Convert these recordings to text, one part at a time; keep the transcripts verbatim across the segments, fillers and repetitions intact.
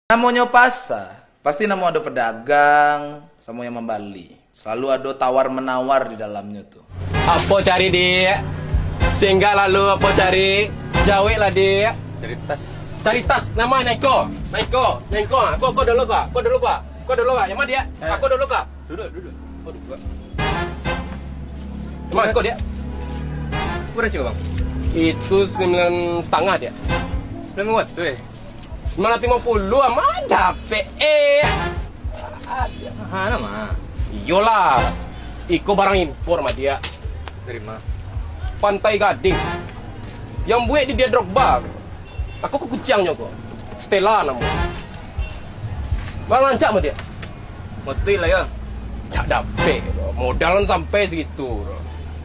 Namonyo pasa, pasti namo ado pedagang, samo yang mambali. Selalu ado tawar-menawar di dalamnyo tu. Apo cari, Dik? Singgah lalu, apo cari? Jawek lah, Dik. Cari tas. Cari tas, namo nan iko? Nan iko, nan iko. Ko, ko dulu, Kak. Ko dulu, Kak. Ko dulu, Kak. Yang ma, Dik? Eh. Ko dulu, Kak. Duduk, duduk. Oh, duduk. Bang, kau, Diak? Bara ciko, Bang? Itu sembilan setengah, Diak. Sembilan lima puluh, eh? Sembilan ratus lima puluh, aman dapek, eh. Ah, Diak. Mahal lah, Mak. Iyolah. Iko barang impor, mah, Diak. Dari ma? Pantai Gading. Yang buek di dia Drogba. Aku ke kuciangnyo ko. Stella namo. Bang, rancak mah, Diak. Motui lah, yo. Dak dapek. Modal kan sampai segitu.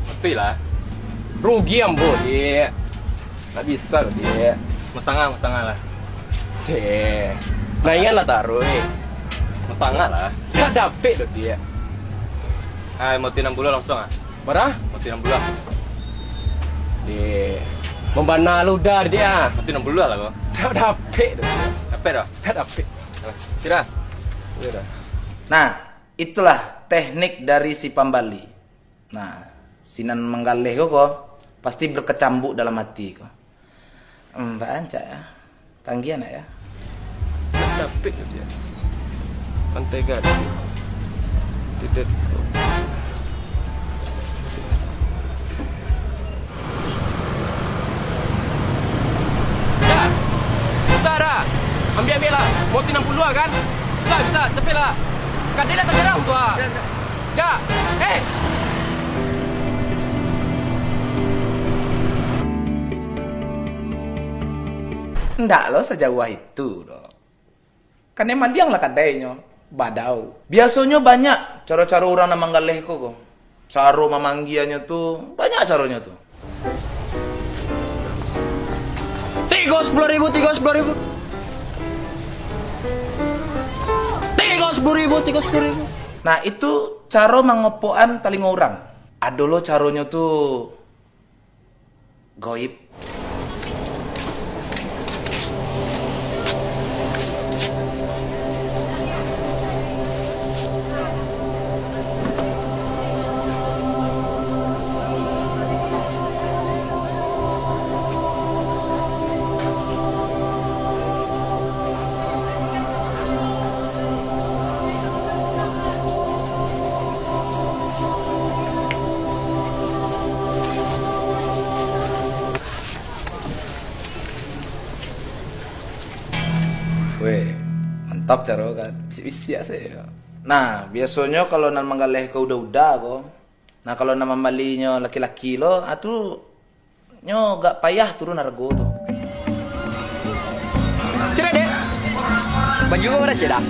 Motui lah. Rugi ambo, Diak. Tak bisa, Diak. Mustangah, mustangah lah. Eh. Nah, iyan lah taruh, eh. Mustangah lah. Dak dapek doh, Diak. Ah, motui enam puluh langsung, ah. Bara? Motui enam puluh lah. Eh, mambana lah udah, Diak, ah. Motui enam puluh lah, ko. Dak dapek doh, Diak. Dapek doh? Dak dapek. Alah, sudah. Sudah. Nah, itulah teknik dari si pambali. Nah, sinan manggaleh ko, ko, pasti berkecambuk dalam hati ko. Hmm, barancak ya. Panggil anak ya. Dapik tu dia. Pantai Gading. Tidak. Ya. Bisa dah. Ambil-ambil lah. Motui enam puluh lah kan? Bisa, bisa. Cepet lah. Kadai dah terjerang tu ah. Ya. Eh. Ndak lo sajauah itu doh. Kanai maliang lah kadainyo, badau. Biasonyo banyak caro-caro urang nan manggaleh ko, ko. Caro mamanggianyo tu, banyak caronyo tu. Tigo sepuluh ribu, tigo sepuluh ribu. Tigo sepuluh ribu, tigo sepuluh ribu. Nah, itu caro mangopokan talingo urang. Ado lo caronyo tu, goib. Weh, mantap caro kan. Bisik-bisik ase yo. Nah, biasonyo kalau nan manggaleh ko uda-uda ko, nah, kalau nan mambalinyo laki-laki lo, ah, tu nyo agak payah turun hargo tu. Cek dah, Dek. Baju ko bara cek dah?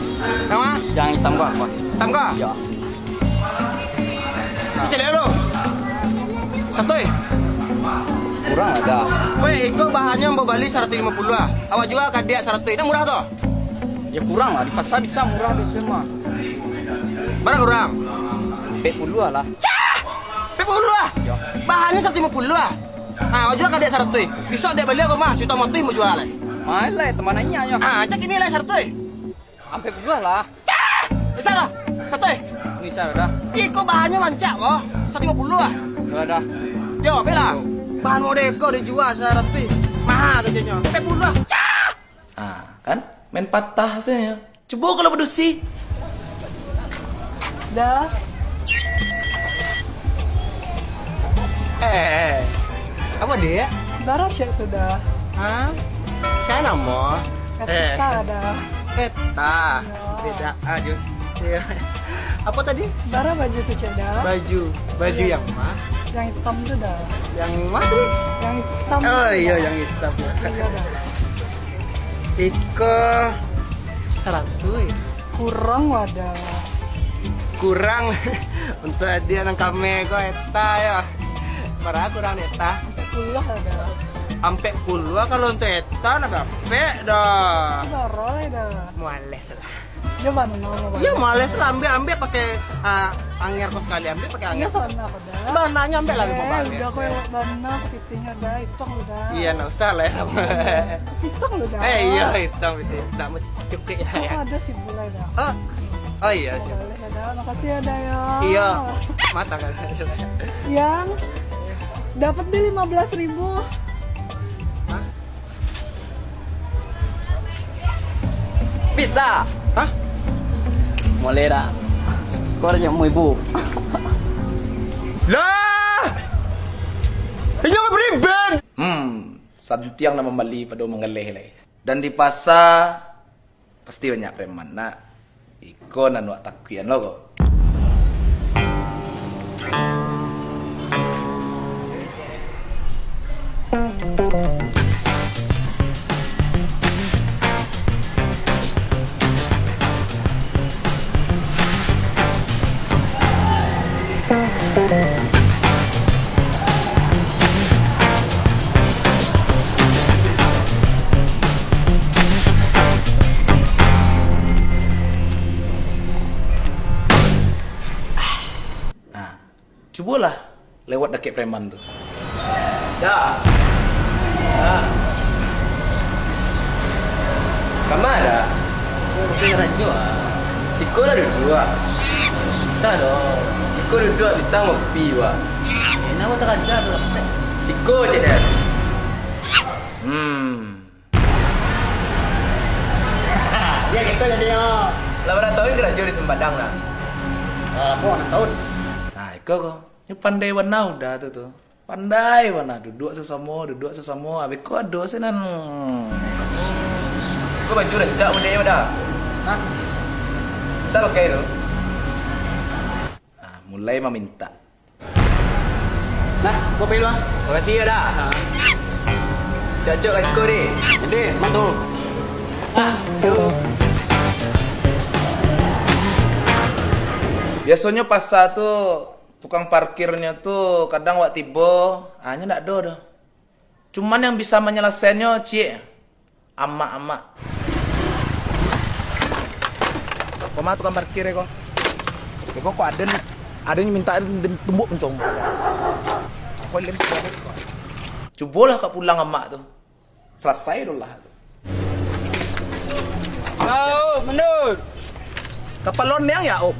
Nan ma? Yang itam ko apo? Itam ko? Yo. Cek dulu. Saratuih? Kurang ado. Weh, iko bahannyo ambo bali saratuih limo puluah ah. Awak jua ka adiak saratuih. Ndak murah tu? Yo kurang lah, di pasa bisa murah biaso mah. Bara kurang? Ampek puluah lah. Cah! Ampek puluah ah? Yo. Bahannyo saratuih limo puluah ah. Ha, awak jua ka adiak saratuih. Bisuak adiak bali ko mah, saratus limo puluah mah jua lai. Main lai, teman nyo. Ha, cak kini lai saratuih. Ampek puluah lah. Cah! Bisa lah. Saratuih. Bisa dah. Iko bahannyo rancak ko. Saratuih limo puluah ah. Yo dah. Yo, bela. Bahan model ko dijua saratuih. Maha tu jadinyo. Ampek puluah ah. Cah! Ah, kan? Main patah sajo. Cubo kalau badusi. Dah. Eh, apo, Dek? Bara cek tu dah? Ha? Sia namo? Eh. Katita dah. Eta. Yo. Beda ajo. Apo tadi? Bara baju tu cek dah? Baju. Baju yang ma? Yang itam tu dah. Yang ma tadi? Yang itam tu dah. Oh iyo, yang itam. Iyo dah. Iko saratuih. Kurang wadah. Kurang. Untuak adiak nan kami ko eta yo. Bara kurang di eta? Ampek puluah wadah. Ampek puluah kalau untuak eta, ndak dapek dah. Bara lai dah. Mualeh sudah. Iyo, bana, bana. Iyo, males lah, ambek, ambek pakai, ah, anger ko sakali, ambek pakai anger. Iyo, soalnyo aku dah. Bananyo ambek lah, eh, limo baleh. Udah, aku lewat bana, aku pitih nyo dah, itong lu dah. Iyo, ndak usah lah. Itong lu dah. Eh, iyo, itong pitih. Ndak mau cukuik lah, yo. Aku ado sih bulai dah. Oh. Oh, iyo, siap. Boleh lah dah. Makasih ya, dah, yo. Iyo. Mata kan. Yang dapat di lima belas ribu. Hah? Bisa. Hah? Boleh dah. Kau ado nyamu ibu. Lah! Inyo beriben. Hmm, santiang nan mambali pado manggaleh lai. Dan di pasa pasti banyak preman nak. Iko nan wak takuikan lo ko. Nah, cubolah lewat dakek preman tu. Dah. Dah. Kama dah? Masih karajo ah. Siko lah duduak. Bisa doh. Siko duduak bisa ngopi wak. Enak wak karajo tu lah. Siko cek dia. Hmm. Ya, gitu jadi, yo. Lah bara tahun karajo di Sumpadang lah? Ah, lamo, anam tahun. Nah, iko ko. Nyo pandai bana uda tu, tu. Pandai bana, duduak sasamo, duduak sasamo. Abih ko ado se nan. Ko baju rancak modelnyo dah. Hah? Sa pakai tu. Ah, mulai mamintak. Nah, kopi lu, ah. Makasih yo, dah. Ah. Cocok ka siko, deh. Deh, mantu. Ah, yo. Biasonyo pasa tu, tukang parkirnyo tu kadang wak tibo, ah, nyo ndak ado doh. Cuman yang bisa manyalasaiannyo ciek, amak-amak. Koma tukang parkir ko. Iko ko aden, aden minta den tumbuk kencong. Ko lem. Cubolah kak pulang amak tu. Salasai dulu lah. Yo, mundur. Kapalo niang ya, Om?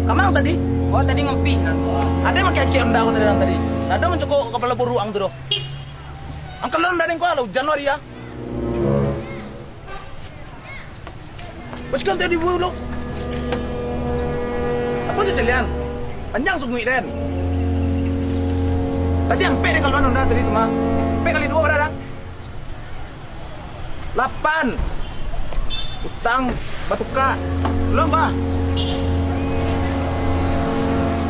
Kamang tadi? Oh, tadi ngopi sinan. Ado makai akik onda ko tadi, tadi. Ado mancokok kapalo buruak ang tu doh. Ang kalon dari ko lah, ujan lo ari ah. Bacikal tadi buah lo. Apo tu calian? Panjang sunguik den. Tadi ampek den kaluan onda tadi tu mah. Ampek kali duo bara dah. Lapan. Utang batuka. Long, bah.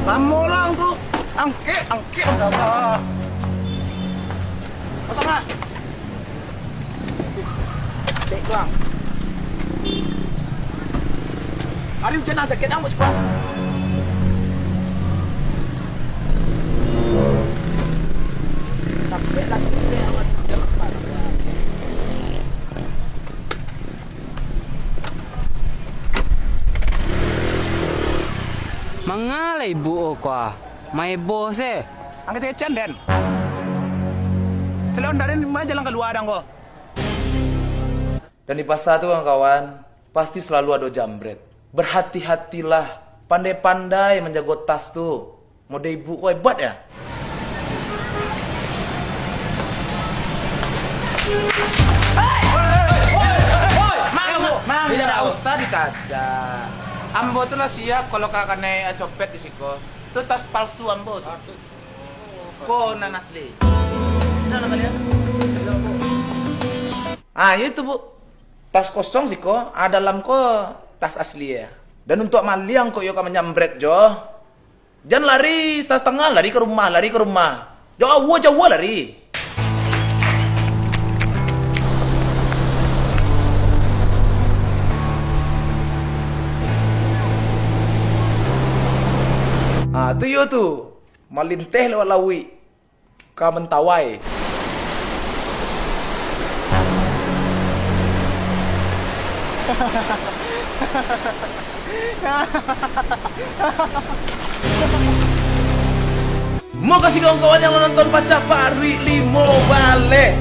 Lamo lang tu. Angkek, angkek, dah, bah. Pasang, ah. Cek tuang. Ari ujan aja, kenang buat sekolah. Sampai lah, sampai awak. Mangalai ibu ko ah, maebo se. Angkat kecen den. Salon dari ma jalan kalua dang ko. Dan di pasa tu, kawan-kawan, pasti selalu ado jambret. Berhati-hatilah, pandai-pandai manjago tas tu. Mode ibu ko hebat ya? Mang, mang, indak usah dikaca. Ambo tu lah siap kalau ka kanai copet di siko. Tu tas palsu ambo tu. Ko nan asli. Sini lah kalian. Ah, yo itu, Bu. Tas kosong siko, ah, dalam ko tas asli ya. Dan untuak maliang kok yo ka manyambret jo. Jan lari satangah, lari ka rumah, lari ka rumah. Jauah, jauah lari. Ah, tu yo tu. Malinteh lewat lauik. Ka Mentawai. Makasih kawan-kawan yang nonton Pacah Paruik Limo Baleh.